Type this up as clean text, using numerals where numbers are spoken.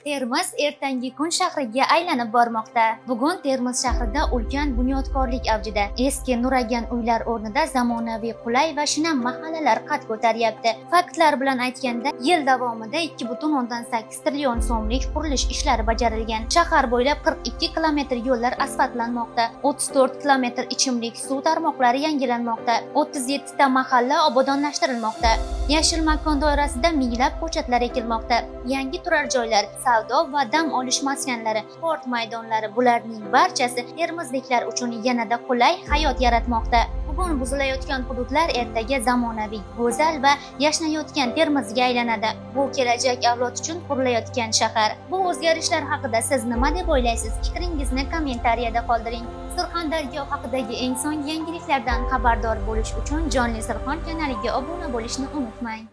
Termiz ertangi kun shahriga aylanib bormoqda. Bugun Termiz shahrida ulkan bunyodkorlik avjida. Eski nuragan uylar o'rnida zamonaviy, qulay va shinam mahallalar qad ko'taryapti. Faktlar bilan aytganda, yil davomida 2,8 trillion so'mlik qurilish ishlari bajarilgan. Shahar bo'ylab 42 kilometr yo'llar asfaltlanmoqda, 34 kilometr ichimlik suv tarmoqlari yangilanmoqda, 37 ta mahalla obodonlashtirilmoqda. Yashil makon doirasida minglab ko'chatlar ekilmoqda. Yangi turar joylar, savdo va dam olish maskanlari, sport maydonlari – bularning barchasi termizliklar uchun yanada qulay hayot yaratmoqda. Bugun buzilayotgan hududlar ertaga zamonaviy, go'zal va yashnayotgan Termizga aylanadi. Bu kelajak avlod uchun qurilayotgan shahar. Bu o'zgarishlar haqida siz nima deb o'ylaysiz? Fikringizni kommentariyada qoldiring. Surxondaryo haqidagi eng so'nggi yangiliklardan xabardor bo'lish uchun Jonli Surxon kanaliga obuna bo'lishni unutmang.